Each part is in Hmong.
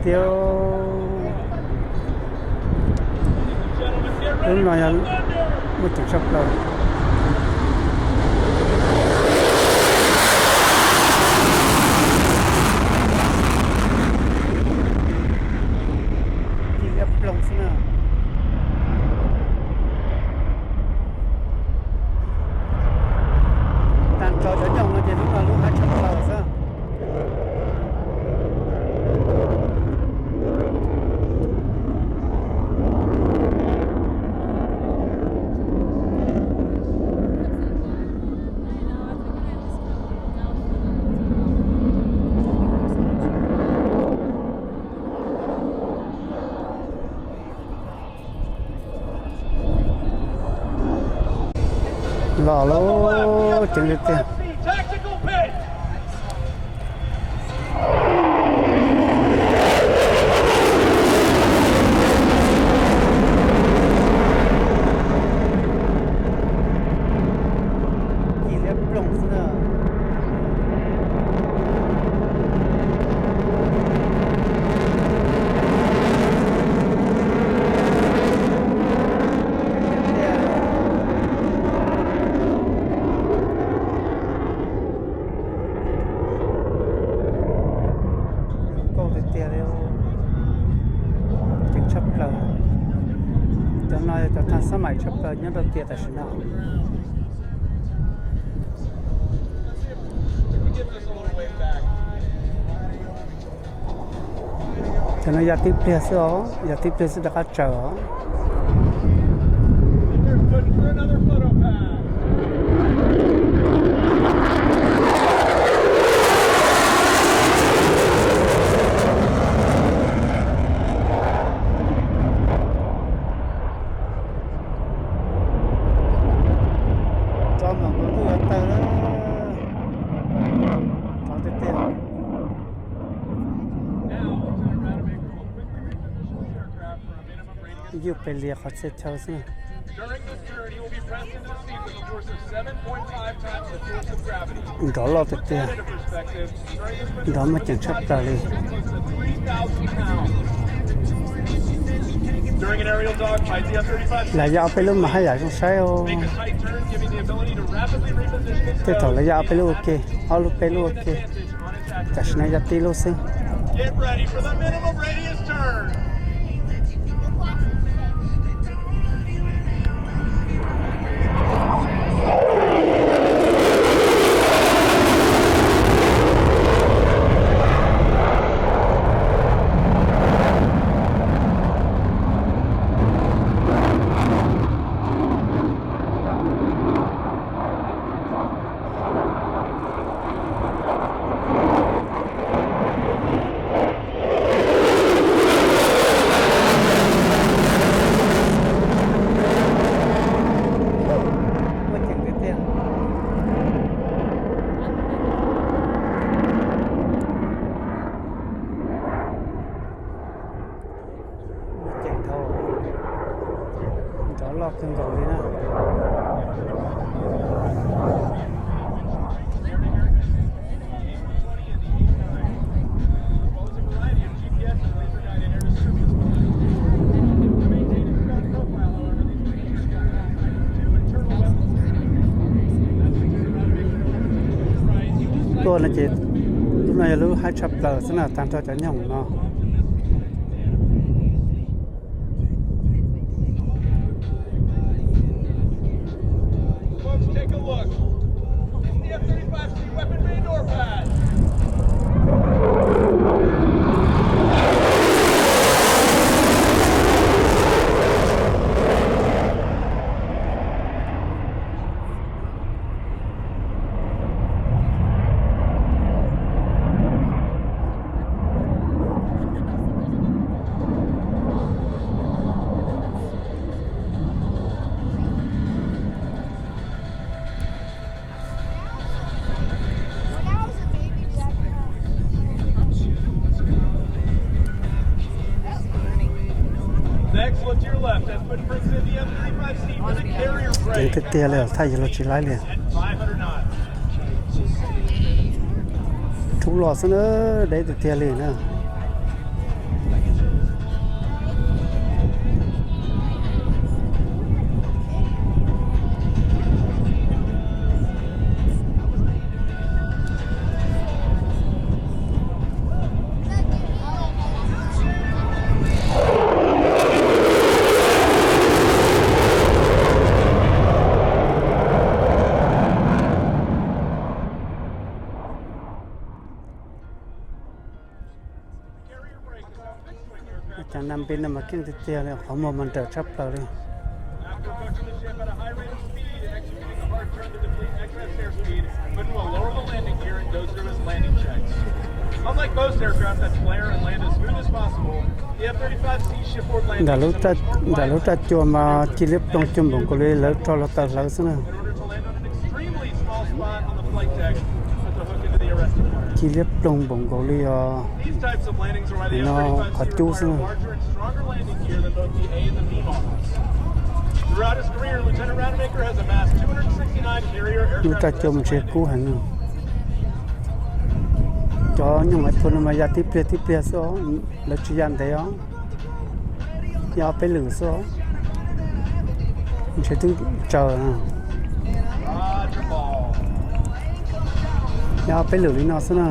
tiag. Lub no yog muaj ceem tshaj plaws. Ci liab ploog xwb na. Tag nrho cov nyooj no ces lub no lub hais tshaj plaws xwb. Los lub ceev tiag tiag. Ci liab ploog xwb na. Nkauj tiag tiag li, ceev tshaj plaws. Cov no yog cov thaj xab maim tshaj plaws nyob rau tiam tam sim no. Cov no ya tib pliag xwb os, ya tib pliag xwb rov qab tsaws os. Tso mas kuv twb yuav tawg lawm. Rov tiag tiag. Yuj pes lias qhov txhia chaw xwb. Nrov loj tiag tiag. Nrov muaj ceem tshaj plaws li. Lawv ya ob peb lub mas haj yam zoo saib os. Tej thaum lawv ya ob peb lub ua ke, ob lub peb lub ua ke. Tam sim no ya tib lub xwb. Muaj ceem tiag tiag. Muaj ceem dhau, nrov loj kawg nkaus li na. Tuaj no ces lub no yog lub haib tshaj plaws xwb na, tag nrho cov nyoog no. Ceev tiag tiag li, thaj yuav luag tsis laib li. Rub los xwb na, deb tiag tiag li na. Cov nas npis no mas keej tiag tiag li, qhov muag mas nrawm tshaj plaws li. Nram lub raj cua mas ci liab ploog cuag npaum nkaus li lawv rho los taw hlawv xwb na. Ci liab ploog npaum nkaus li os, no qhov cub xwb na. Lub raj cua mas ntshe kub heev. Cov nyooj Maiv Phoo no mas ya tib pliag tib pliag xwb os, lawv tsis ya ntev os. Ya ob peb lwm xwb os. Ntshe twb tsaws. Ya ob peb lwm li no xwb na.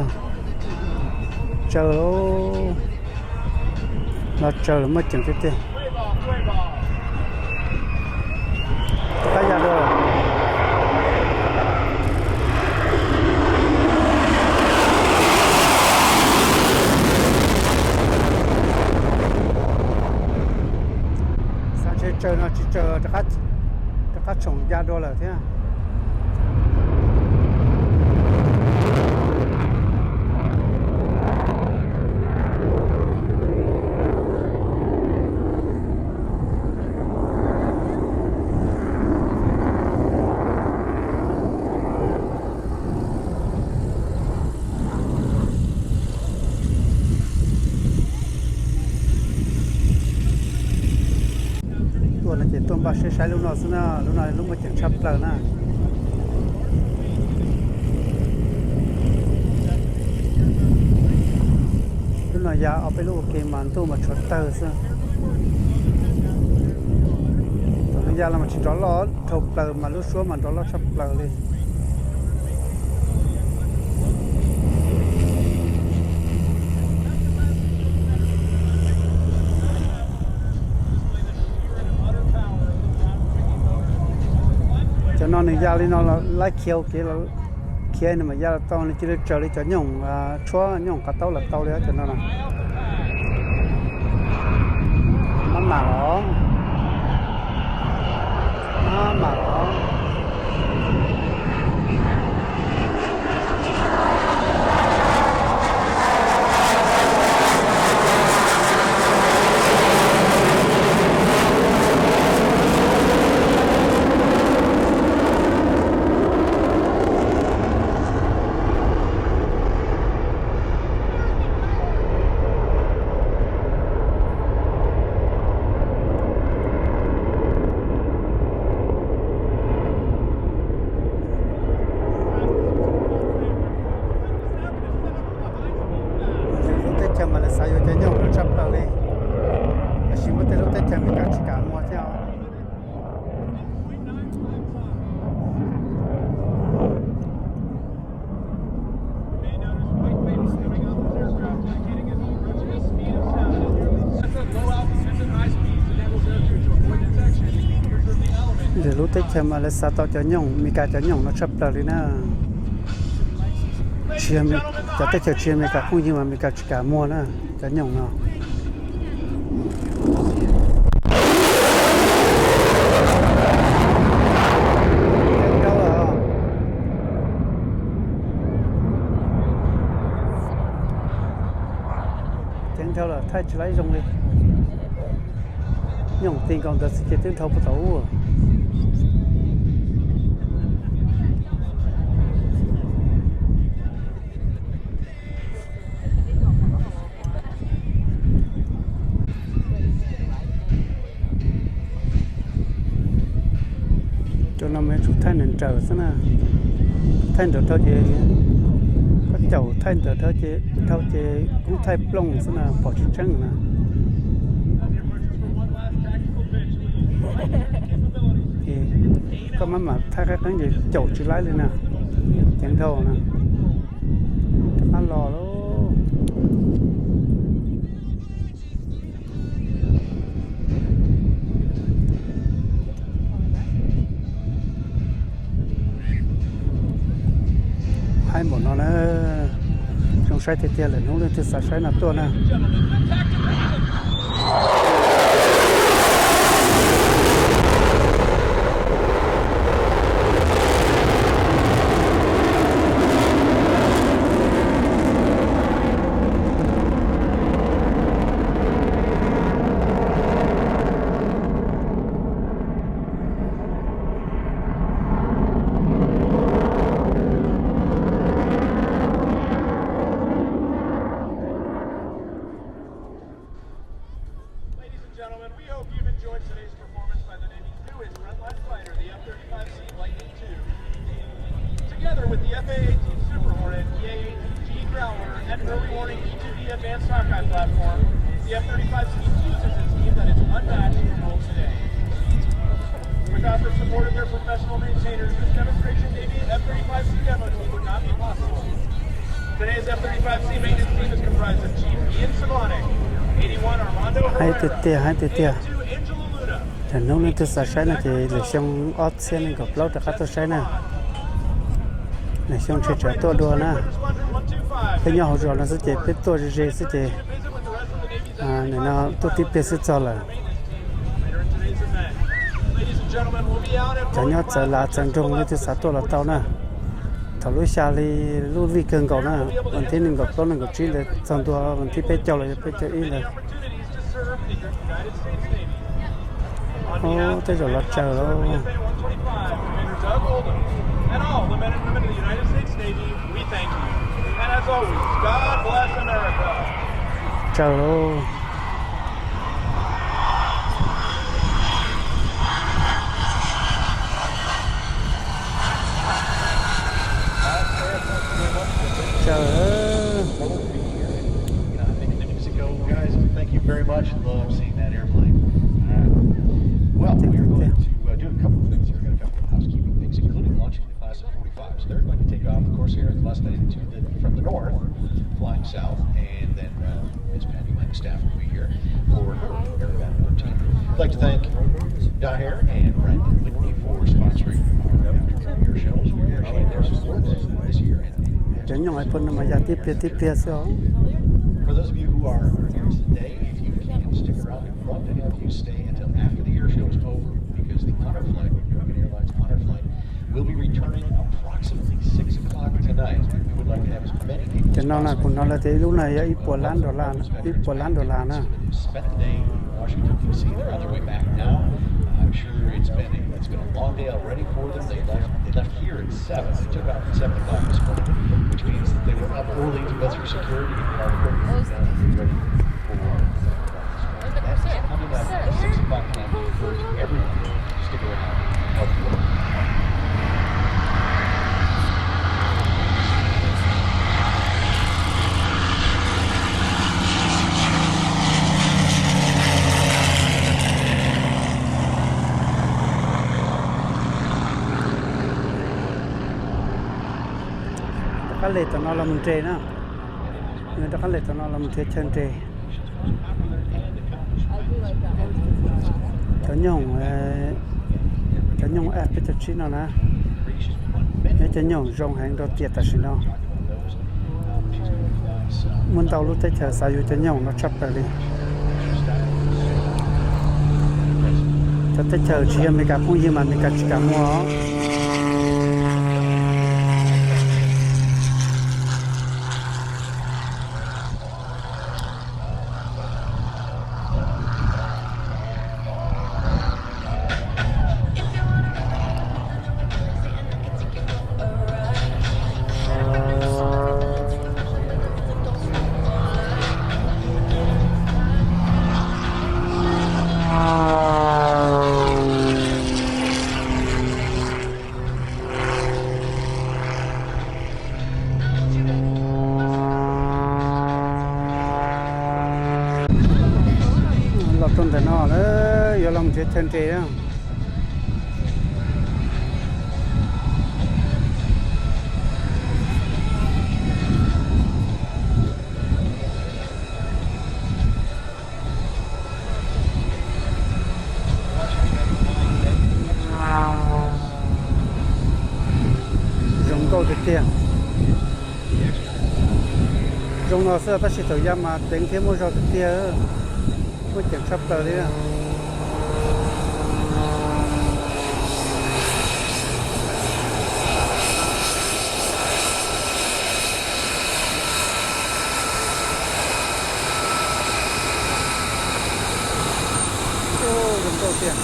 Tsaws, los tsaws los muaj ceem tiag tiag. Rov qab ya dua lawm. Xav ntshe tsaws no tsis tsaws, rov qab tshoom ya dua lawm thiab. Tuaj no ces tuaj npaj siab saib lub no xwb na, lub no lub muaj ceem tshaj plaws na. Lub no ya ob peb lub ua ke mas ntuj mas tshuav tawg xwb. Thaum nws ya los mas tsis nrov loj dhau plaws mas lub suab mas nrov loj tshaj plaws li. Cov no nws ya li no los laib khiav ua kev, khiav no mas ya los tau, nws cia li raws li cov nyooj tshuab nyooj qhov taub los tau li cov no na. Maj mam los, maj mam los. Lub teb chaws mas lawv xav yuav cov nyooj no tshaj plaws li, tab sis muaj tej lub teb chaws Meskas tsis kam muag thiab os. Lub teb chaws mas lawv xav tau cov nyooj, Meskas cov nyooj no tshaj plaws li na. Tsis, cov teb chaws tsis yog Meskas phooj ywg mas Meskas tsis kam muag na, cov nyooj no. Ceev dhau lawm, thaij tsis laib zoo li. Nyooj ti nkaus ntawd xwb ces twb dhau puag tom ub. Cov no mas yuav tsum thaij nrawm nrawm xwb na. Thaij nrawm dhau ces, koj caum thaij nrawm dhau ces, dhau ces koob thaij plooj xwb na, pom tsis tseeb na. Koj maj mam thaij qeeb qeeb ces caum tsis laib li na. Ceev dhau na. Rov qab los lauj. Haib npaum no na, zoo saib tiag tiag, lwm hnub leej twg xav saib no tuaj na. Ladies and gentlemen, we hope you've enjoyed today's performance by the Navy's newest frontline fighter, the F thirty-five C Lightning two. Together with the F A eighteen Super Hornet, E A eighteen G Growler, and early warning E two D advanced Hawkeye platform, the F thirty-five C fuses its team that is unmatched in the world today. Without the support of their professional maintainers, this demonstration Navy F thirty-five C demo team would not be possible. Today's F thirty-five C maintenance team is comprised of Chief Ian Simonek, eighty-one Armando Herrera, tiag tiag, hais tiag tiag. Lwm hnub leej twg xav saib no ces lwm xyoo ob txhiab nees nkaum plaub rov qab tuaj saib na. Lwm xyoo ntshe tseem tuaj dua na. Peb nyob hauv zos no xwb ces peb tuaj ze ze xwb ces nim no tuaj tib pliag xwb txog lawm. Cov nyob txawv lav txawv nroog leej twg xav tuaj los tau na. Thaum lub xya hli lub vij kawg nkaus na, vas thib nees nkaum plaub nees nkaum tsib ntawd txog ntua vas thib peb caug los yog peb caug ib ntawd. Ub, tej zaum los tsaws lauj. Tsaws lauj. Tsaws. Guys, thank you very much. Love seeing that airplane. Uh, well, we are going to uh, do a couple of things here. We've got a couple of housekeeping things, including launching the class of forty-fives. They're going to take off, of course, here in the Class ninety-two the- from the north, flying south, and then uh, Miss Patty Langstaff will be here for her airbound routine. I'd like to thank Daher and Brandon Whitney for sponsoring our afternoon air shows. We appreciate their support this year and Cov nyooj hais pus no mas ya tib pliag tib pliag xwb os. For those of you who are here today, if you can stick around, we'd love to have you stay until after the air show is over because the honor flight, American Airlines honor flight, will be returning approximately six o'clock tonight. We would like to have as many people as possible. Cov no na, kuv hnov lawv tias ib lub no yog ib puas lab dollar, ib puas lab dollar na. Spent the day in Washington, D C. They're on their way back now. I'm sure it's been a, it's been a long day already for them. They left, they left here at seven. They took off at seven o'clock this morning, which means that they were up early to go through security and get all the paperwork done and get ready for That is coming up at six o'clock tonight. We encourage everyone to stick around and help them. Rov qab lem tom no los mus nres na. Rov qab lem tom no los mus nrhiav chaw nres. Cov nyooj, cov nyooj F peb caug tsib no na, yog cov nyooj zoo heev rau tiam tam sim no. Muaj ntau lub teb chaws xav yuav cov nyooj no tshaj plaws li. Cov teb chaws tsis yog Amelikas phooj ywg mas Amelikas tsis kam muag. Los rau ntawm no lawm, yuav los nrhiav chaw nres na. Zoo nkauj tiag tiag. Zoo no xwb tab sis thaum ya mas teev thiab muaj zog tiag tiag. Muaj ceem tshaj plaws li. Zoo nkauj tiag.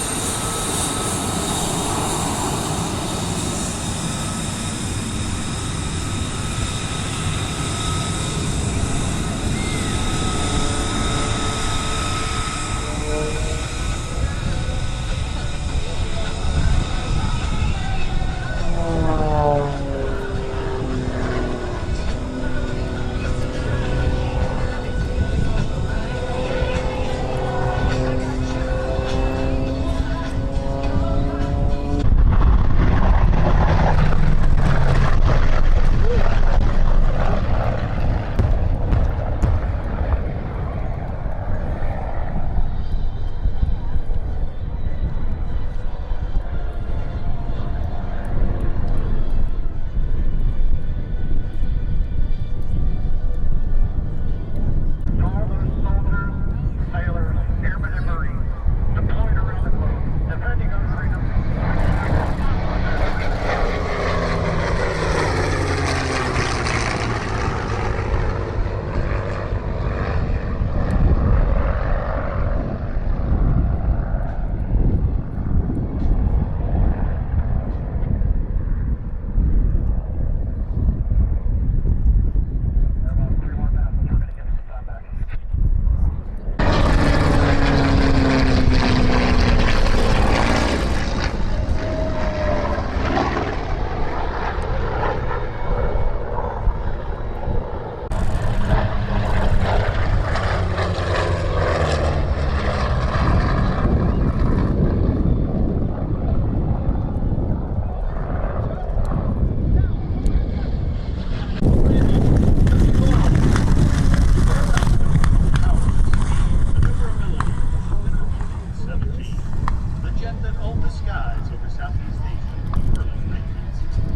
The jet that owned the skies over Southeast Asia in the early nineteen sixties.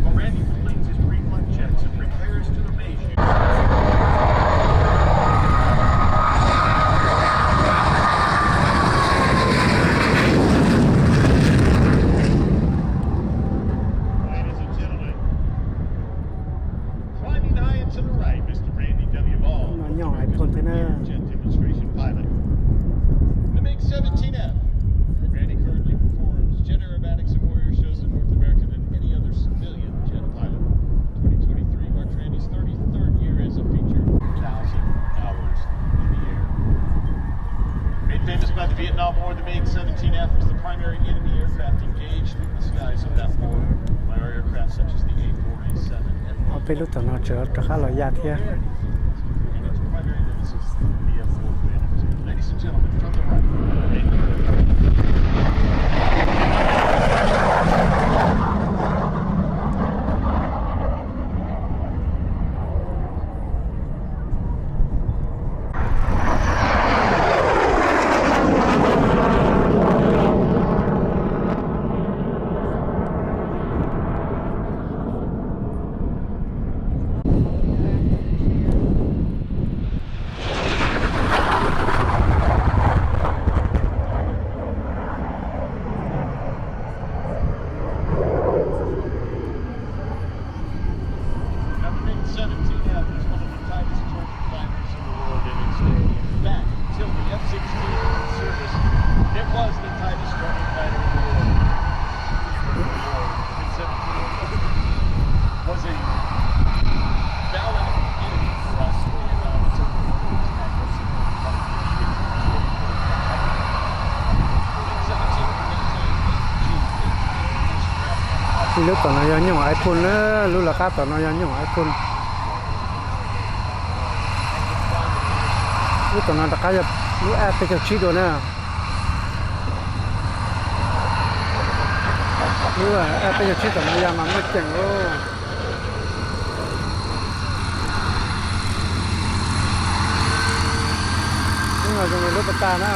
While Randy completes his pre-flight checks and prepares to amaze you, ladies and gentlemen, climbing high and to the right, Mister Randy W. Ball, America's premier jet demonstration pilot. The MiG seventeen F. Randy currently performs jet aerobatics and warrior shows in North America than any other civilian jet pilot. Twenty twenty-three marks Randy's thirty-third year as a featured thousand hours in the air. Made famous by the Vietnam War, the MiG seventeen F was the primary enemy aircraft engaged through the skies of that war by our aircraft such as the A four, A seven, and Ob peb lub tom no tseem rov qab los ya thiab. Ladies and gentlemen, from the right, Now, the MiG seventeen F is one of the tightest turret gliders in the world, and it's, in fact, until the F sixteen in service, it was the tightest turret glider in the world. Before the war, the MiG seventeen F was a valid enemy for us. Lub tom no yog nyuj iPhone na, lub lawv qab tom no yog nyuj iPhone. Lub tom no rov qab yog lub A peb caug tsib dua na. Lub A peb caug tsib tom no yog mas muaj ceem lauj. Lub no zoo li lub pas tas na.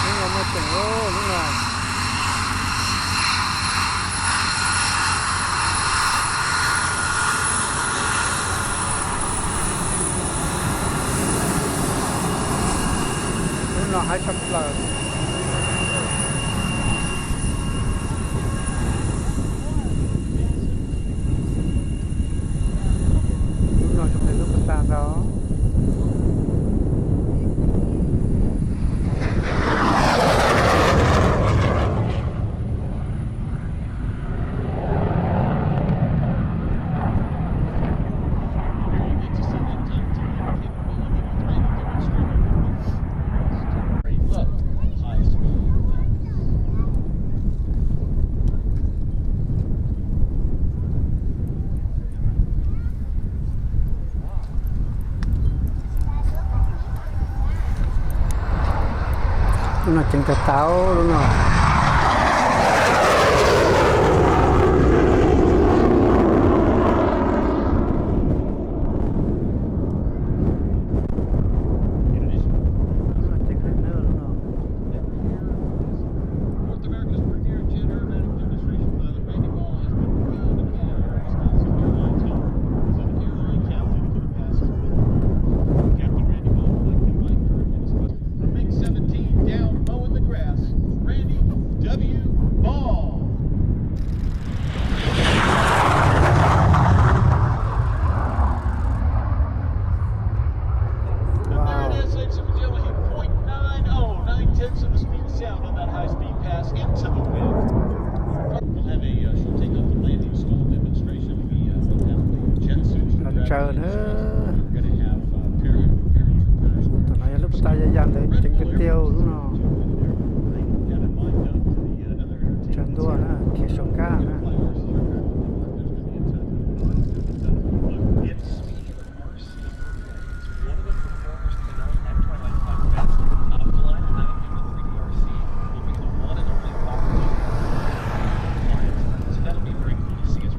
Lub no muaj ceem lauj, lub no. Ceev kawg tau lub no. Ceev heev na lub no. North America's premier jet aerobatic demonstration pilot Randy Ball has been promoted to Wisconsin airline team. He's an airline captain for the past Captain Randy Ball, Mike Curran, and his the MiG seventeen down low in the grass, Randy W. Ball. But there it is, ladies and gentlemen, point nine oh, nine tenths of the speed of sound on that high speed pass into the wind. We'll have a uh, short takeoff and landing stall demonstration. We uh, will have the jet suits. Los tsaws na. We're going to have uh, para paratroopers. Tam no yog lub pas tas ya ya ntawd ceev tiag tiag lub no. Tsaws ntua na, khiav saum kab na.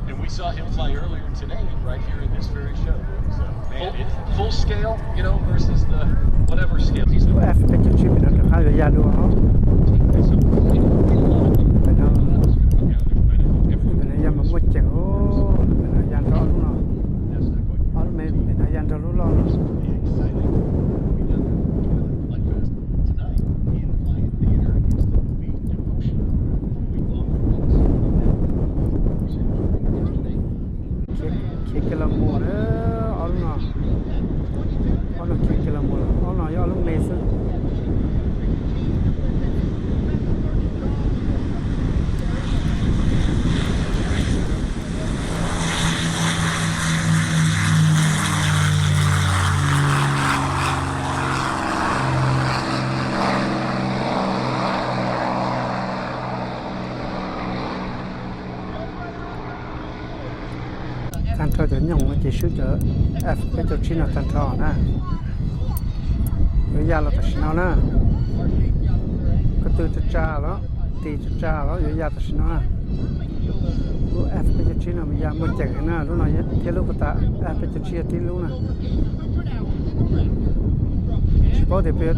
And we saw him fly earlier today, right here in this very show. So, man, it's full scale, you know, versus the whatever scale he's Lub F peb caug tsib pem no rov qab yuav ya dua. Pem no, pem no ya mas muaj ceem, pem no ya nrog lub no. Ob lub me pem no ya nrog lub loj no. Khiav kiag los mus na, ob lub no, ob lub no khiav kiag los mus, ob no yog ob lub me xwb. Tag nrho cov nyoog no ces swb cov F peb caug tsib no tag nrho na. Yuav ya los tam sim no na. Ko tw tsa tsa los, tis tsa tsa los yuav ya tam sim no na. Lub F peb caug tsib no mas ya muaj ceem na, lub no thiab lub pas tas F peb caug tsib yog tib lub na. Tsis paub tias puas yog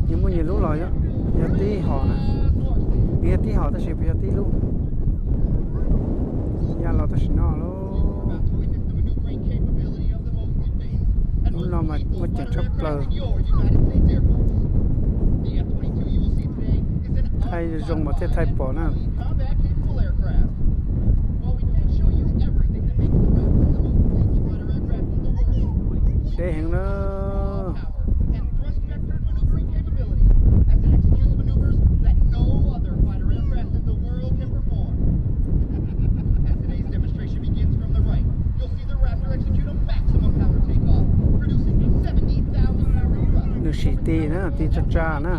nyias muaj nyias lub los yog tib hom na. Nws yog tib hom tab sis puas yog tib lub. Ya los tam sim no lauj. Lub no mas muaj ceem tshaj plaws. Thaij zoo mas thiaj thaij pom na. Deb heev na. Nws sim tis na, tis tsa tsa na.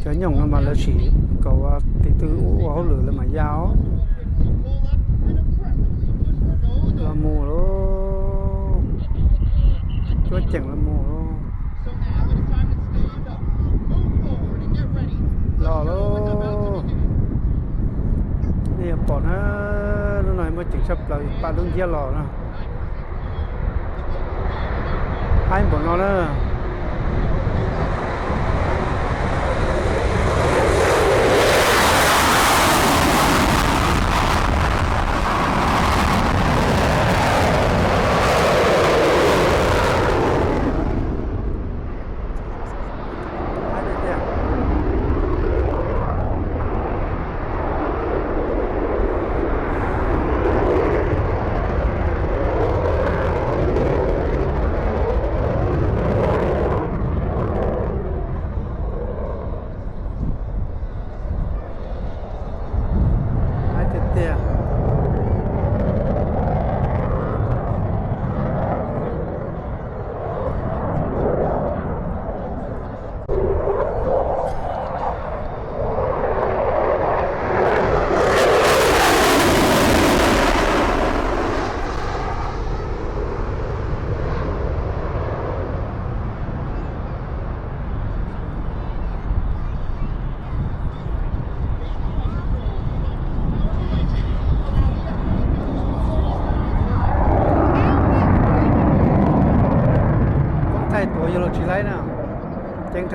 Cov nyoog no mas lawv sim kom tis tw ua hauj lwm lawv mam ya os. Los mus lauj, cuab ceem los mus lauj. Los lauj. Nej yuav pom na, lub no muaj ceem tshaj plaws, paj dub nciab los na. Haib npaum no na.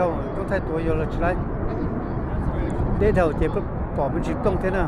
Thaum koob thaij tuav yuav los tsis laib, deb dhau ces pom me ntsis plooj thiab na.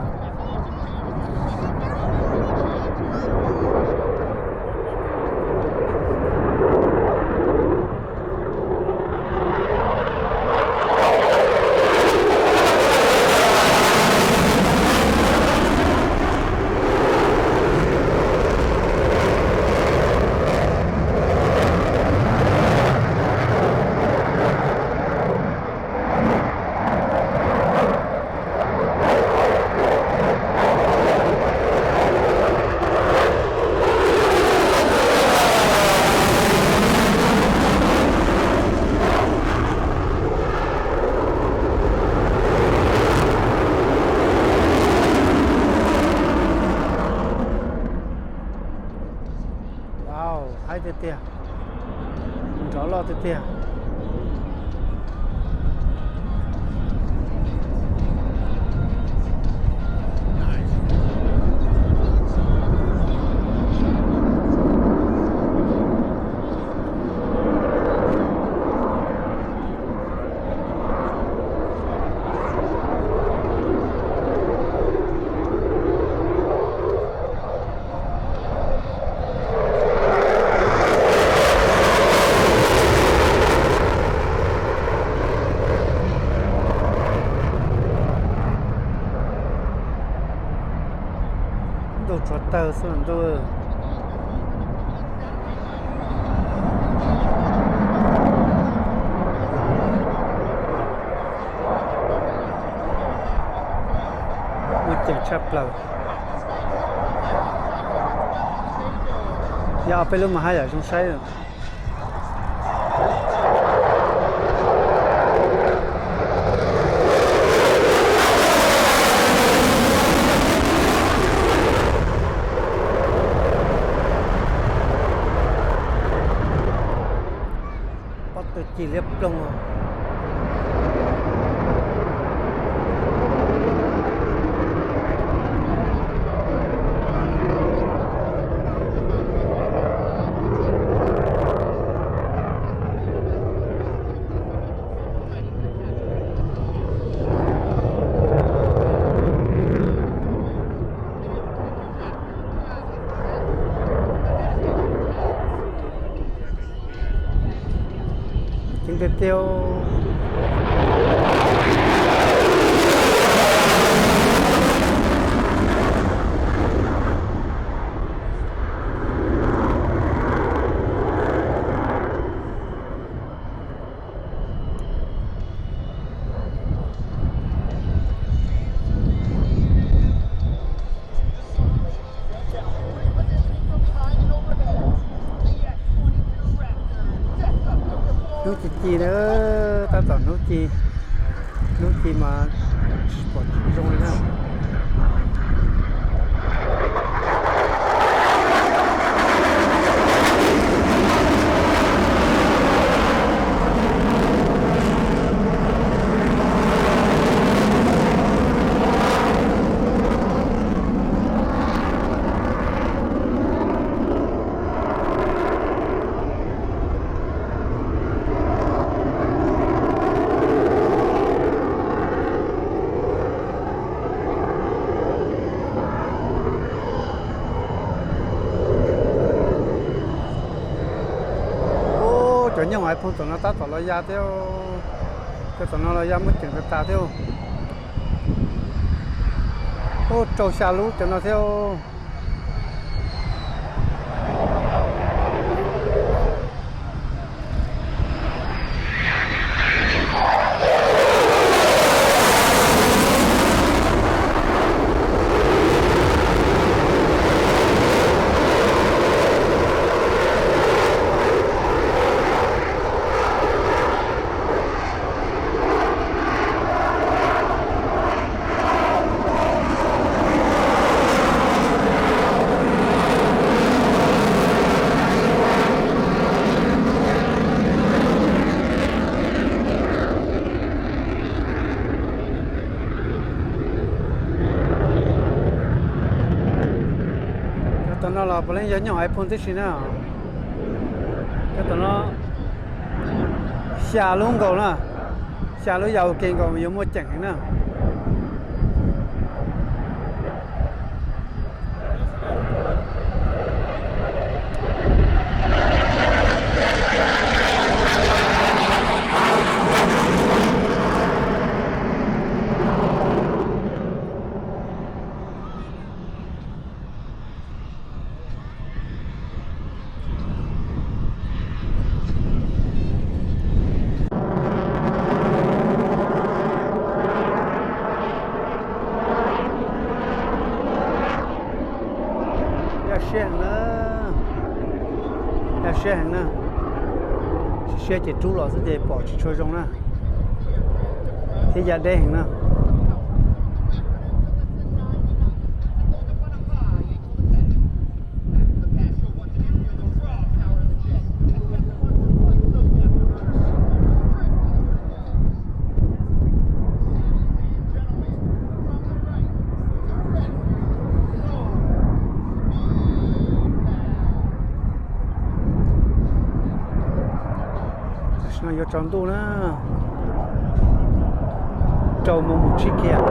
Wow, haib tiag tiag, nrov loj tiag tiag. Ntuj tshuav tawg xwb ntuj. Muaj ceem tshaj plaws. Yog ob peb lub mas haj yam zoo saib. Pob tw ci liab ploog. Ceev tiag tiag. Hnub ci ci na, tab tom hnub ci, hnub ci mas tsis pom tsis zoo li na. Ub, cov nyooj haiv phooj tom no tab tom los ya thiab. Cov tom no los ya muaj ceem tas tas thiab. Ub, rau xya lub cov no thiab. Cov tom no los puav leej yog nyooj haiv phooj tib si na. Cov tom no xya lub nkaus na. Xya lub yas ua ke nkaus yuav muaj ceem heev na. Yaj siab heev na, yaj siab heev na. Siab ces rub los xwb ces pom tsis tshua zoo na, thiab yaj deb heev na. Tam sim no yuav tsaus ntuj na, rau moos mus tsib kiag,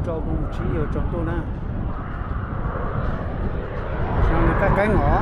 rau moos mus tsib yuav tsaus ntuj na. Qeeb qeeb os.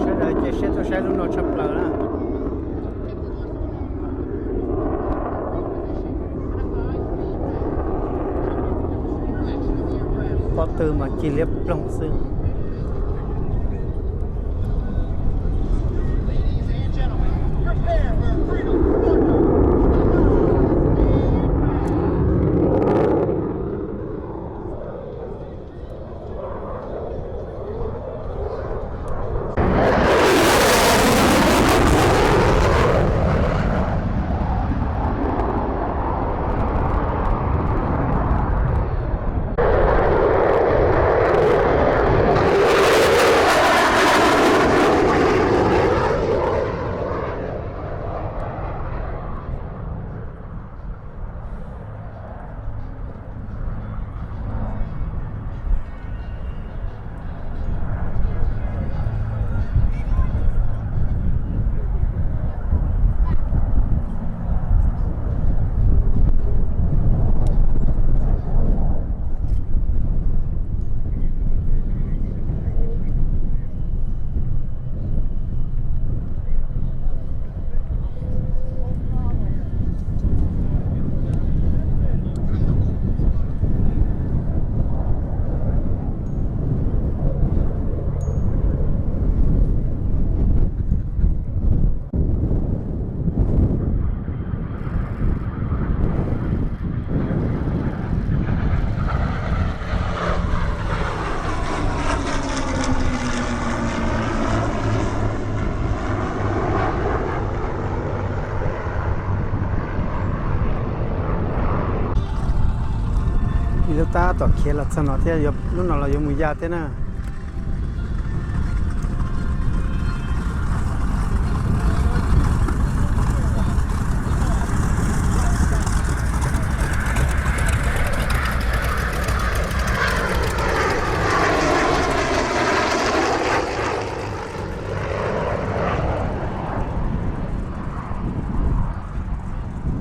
Sawv daws cia siab tuaj saib lub no tshaj plaws na. Pob tw mas ci liab ploog xwb. Ib lub tab tom khiav los txog no thiab, lub no los yuav mus ya thiab na.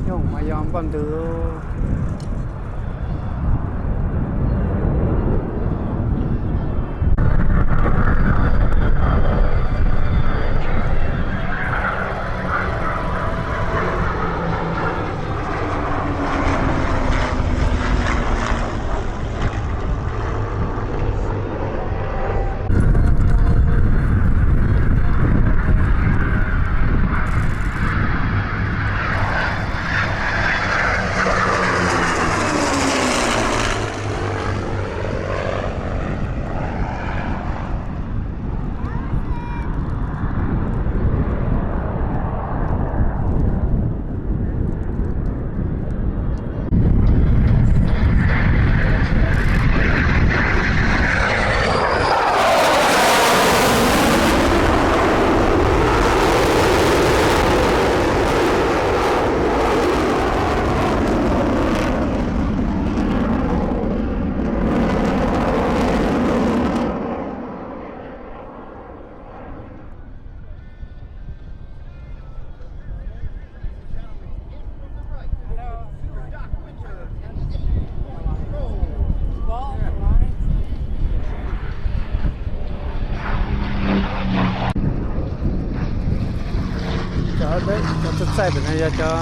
Nyob mas yog npoj ntws. Cov txaij pem no yog cov,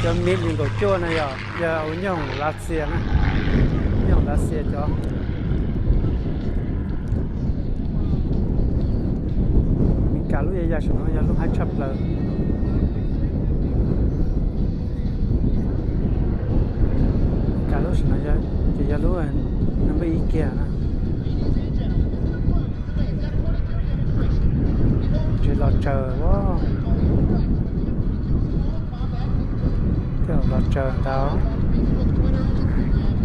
cov mi nees nkaum cuaj no yog, yog ua nyooj Lav Xias na, nyooj Lav Xias cov. Meskas lub ya ya saum no yog lub haib tshaj plaws. Meskas lub saum no ces yog lub number ib kiag na. Ntshe los tsaws, los tsaws ntag.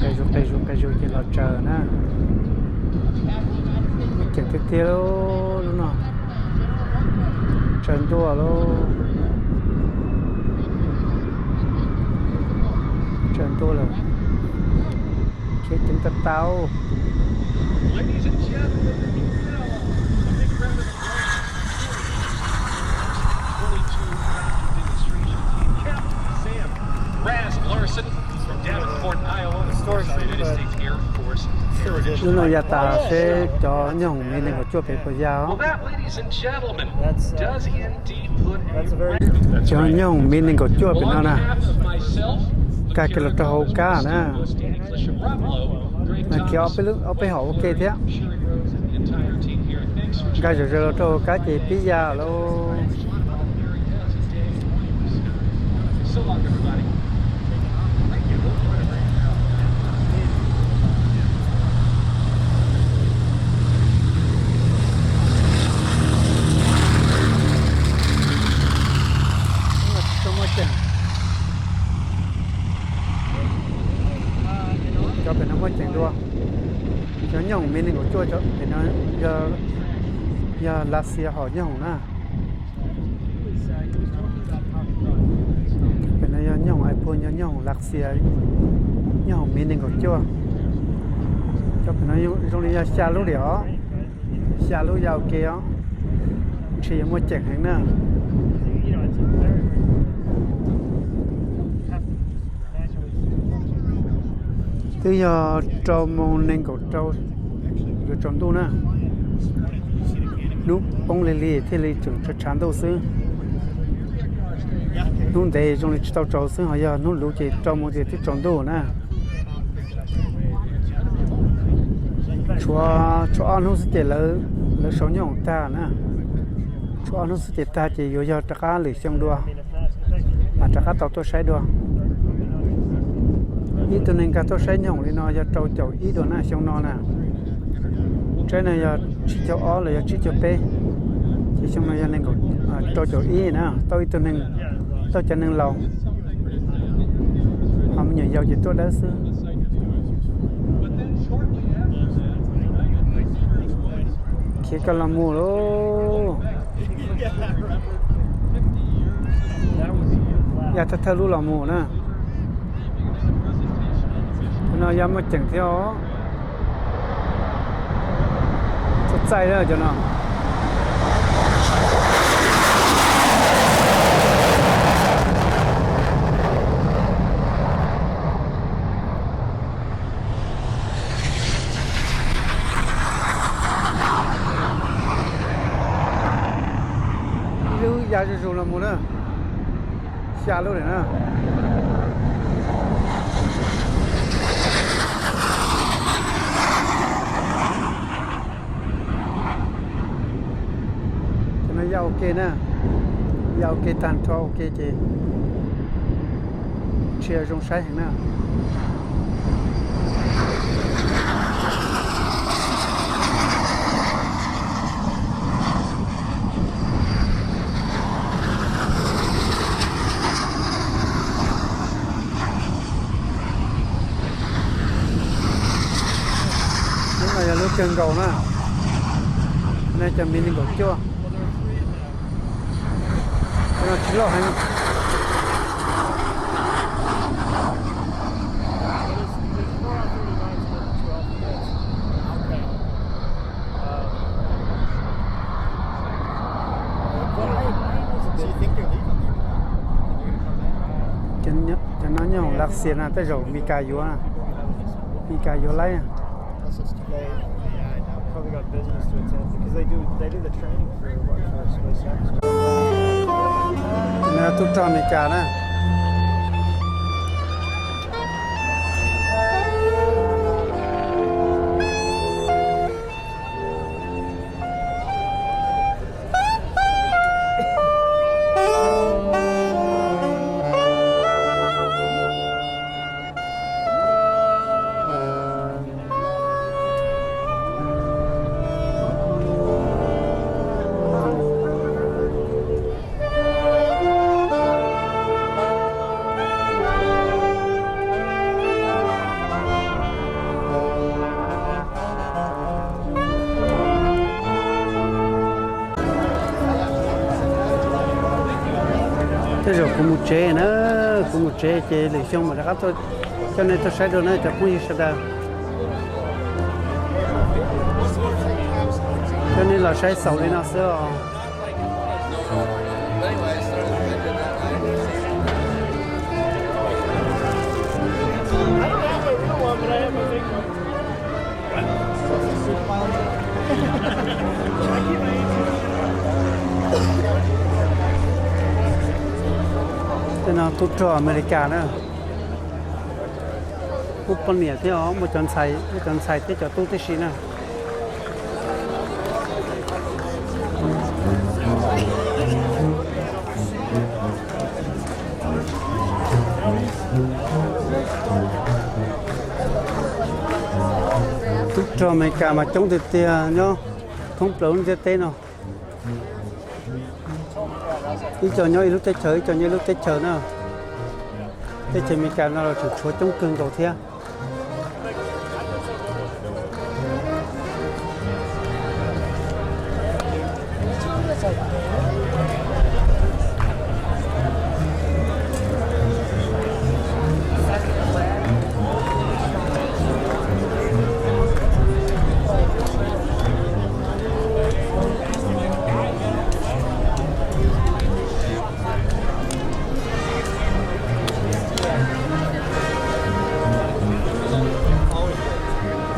Qis zus qis zus qis zus ces los tsaws na. Muaj ceem tiag tiag lub no. Tsaws ntua lauj. Tsaws ntua lawm. Khiav ceev tas tas. Lub no ya tas seb cov nyooj mi nees nkaum cuaj pem puas ya os. Cov nyooj mi nees nkaum cuaj pem no na, kag kiag los rau hauv kab na. Khiav ob peb hom ua ke thiab. Nkag zom zaws los rau hauv kab ces pib ya lauj. Cov pem no muaj ceem dua. Cov nyooj mi nees nkaum cuaj cov pem no yog Lav Xias hom nyooj na. Pem no yog nyooj Ais Puag, yog nyooj Lav Xias, nyooj mi nees nkaum cuaj. Cov pem no zoo li yog xya lub li os. Xya lub ya ua ke os. Ntshe yuav muaj ceem heev na. Twb yog rau moos nees nkaum rau yuav tsaus ntuj na. Hnub poob lig lig thiaj li tseem tshav tshav ntuj xwb. Hnub ntev zoo li tsis tau tsaus xwb, ho yog hnub luv ces rau moos ces twb tsaus ntuj na. Tshuav, tshuav ob hnub xwb ces lawv sau nyooj tag na. Tshuav ob hnub xwb ces tag ces yuav yog rov qab lwm xyoo dua, mas rov qab tau tuaj saib dua. Ib tug neeg nkag tuaj saib nyooj li no yog rau caum ib dua na xyoo no na. Tsaib no yog tsib caug ob los yog tsib caug peb, ces xyoo no yog nees nkaum, rau caum ib na, tau ib tug neeg, tau cov neeg laus, ho me nyuam yaus ces tuaj dawb xwb. Khiav koj los mus lauj. Ya thawj thawj lub los mus na. Cov no ya muaj ceem thiab os. Txaij txaij cov no. Ib lub ya zuj zus los mus na. Xya lub lawm na. Cov no ya ua ke na, ya ua ke tag nrho ua ke ces ntshai zoo saib heev na. Lub no yog lub kawg nkaus na. Nej cov mi nees nkaum cuaj. Cov no tsis loj heev. Cov no nyob hauv Lav Xias na, tej zaum Mis Kas yuav, Mis Kas yuav laib. Tub rog Amelikas na. Tej zaum kuv mus tsev na, kuv mus tsev ces lwm xyoo mam rov qab coj nej tuaj saib dua na cov phooj ywg sawv daws. Coj nej los saib xaus li no xwb os. Tej no tub rog Amelikas na. Kuj poj niam thiab os, muaj cov ntxhais, muaj cov ntxhais thiab cov tub tib si na. Tub rog Amelikas mas coob tiag tiag, nyob thoob plaws lub ntiaj teb no. Ib co nyob ib lub teb chaws, ib co nyob ib lub teb chaws na. Teb chaws Amelikas no los tseem tshuav coob kawg nkaus thiab.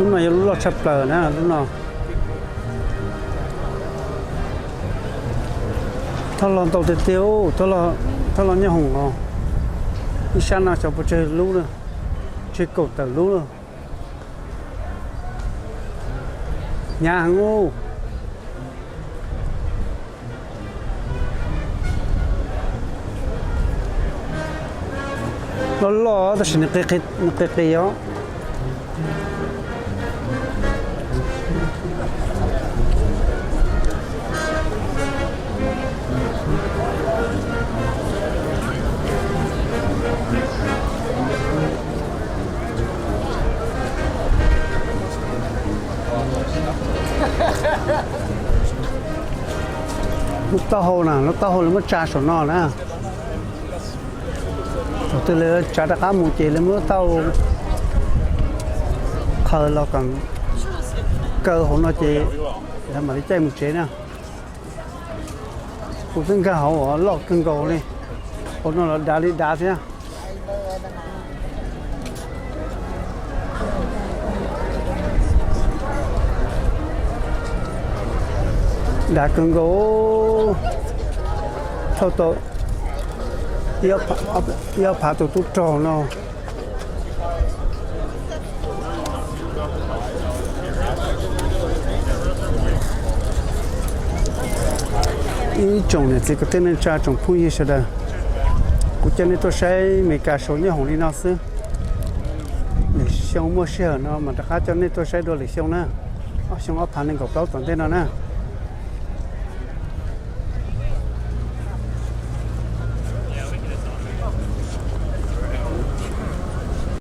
Lub no yog lub loj tshaj plaws na, lub no. Thoj los ntau tiag tiag, thoj los nyob hoom os. Ib sab no xyov puas tsawg lub lawm, tsawg kaum tawm lub lawm. Hnyav heev ub. Loj loj tab sis nws qis qis os. Lub taub hau na, lub taub hau lawv muab tsa saum no na. Thaum twg lawv tsav rov qab mus ces lawv muab lub taub hau qhaws los kom kaw hauv no ces lawv mam li caij mus tsev na. Kuv twb nkag hauv loj kawg nkaus li, hauv no los dav li dav thiab. Dav kawg nkaus, thauj tau ib ob phav tus tub rog no. Ib tsoom niam txiv kwv tij neej tsa tsoom phooj ywg sawv daws, kuv coj nej tuaj saib Amelikas saud nyob hoom li no xwb. Lwm xyoo muaj sij hawm no mas rov qab coj nej tuaj saib dua lwm xyoo na, ob xyoo ob phav nees nkaum plaub tom ntej no na.